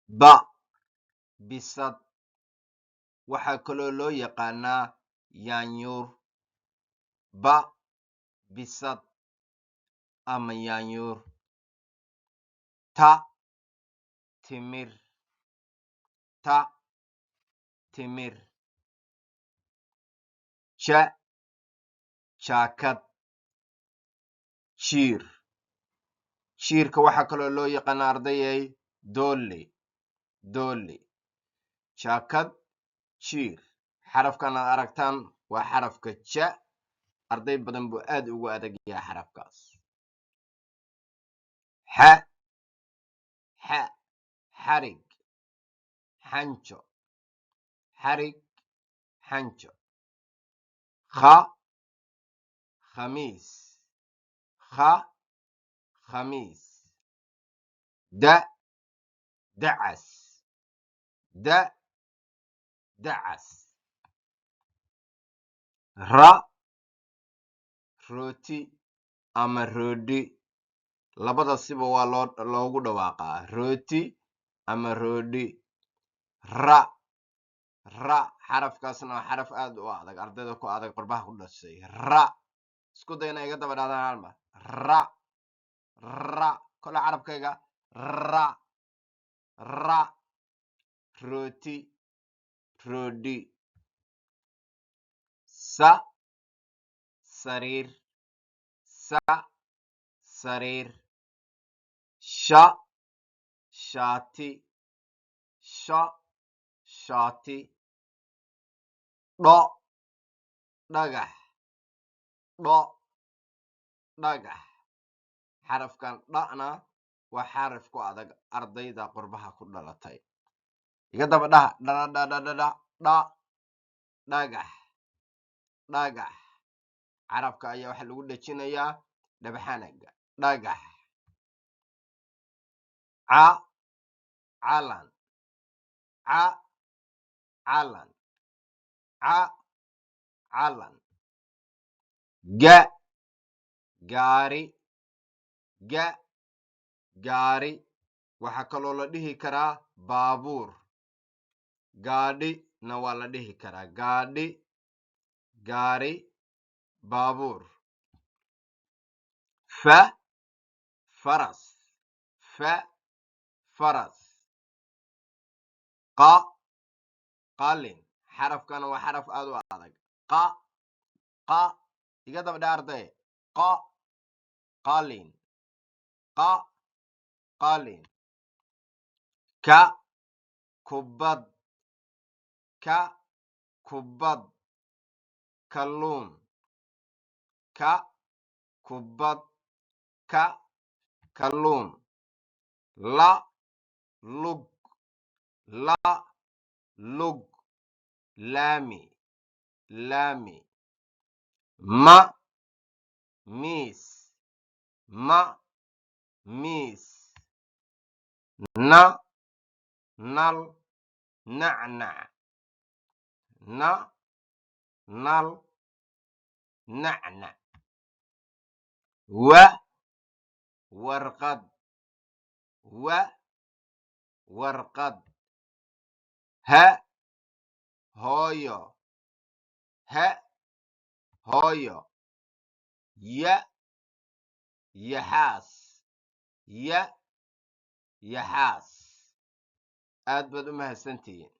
Ba, bisad. Waxaa kaloo loo yaqaanaa yaanyuur. Ba, bisad ama yaanyuur. Ta, timir. Ta, timir. Ja, jaakad. Jiir. Jiirka waxaa kaloo loo yaqaanaa, ardayay, dooley, dooley. Jaakad, jiir. Xarafkan aad aragtaan waa xarafka ja. Arday badan buu aad ugu adag yahay xarafkaas. Xa, xa, xarig, xanjo. Xarig, xanjo. Kha, khamiis. Kha, khamiis. Da, dacas. Da, dacas. Ra, rooti ama roodhi. Labada siba waa loo loogu dhawaaqaa, rooti ama roodhi. Ra, ra. Xarafkaasna waa xaraf aad u adag, ardayda ku adag, qurbaha ku dhashay. Ra, isku day inay iga daba dhahdaan hal mar. Ra, ra. Kole carabkayga. Ra, ra, rooti, roodhi. Sa, sariir. Sa, sariir. Sha, shaati. Sha, shaati. Dho, dhagax. Dho, dhagax. Xarafkan dha'na waa xaraf ku adag ardayda qurbaha ku dhalatay. Iga daba dhaha: dhadhadhadhadha, dha, dhagax, dhagax. Carabka ayaa waxaa lagu dhejinayaa dhabxanaga. Dhagax. Ca, calan. Ca, calan. Ca, calan. Ga, gaari. Ga, gaari. Waxaa kaloo la dhihi karaa baabuur. Gaadhi na waa la dhihi karaa. Gaadhi, gaari, baabuur. Fa, faras. Fa, faras. Qa, qalin. Xarafkana waa xaraf aad u adag. Qa, qa. Iga daba dhe, arday. Qa, qalin. Qa, qalin. Ka, kubad. Ka, kubad. Kalluun. Ka, kubad. Ka, kalluun. La, lug. La, lug. Laami, laami. Ma, miis. Ma, miis. Na, nal. Nacnac. Na, nal. Nacnac. Wa, warqad. Wa, warqad. Ha, hooyo. Ha, hooyo. Ya, yaxaas. Ya, yaxaas. Aad baad u mahadsantihiin.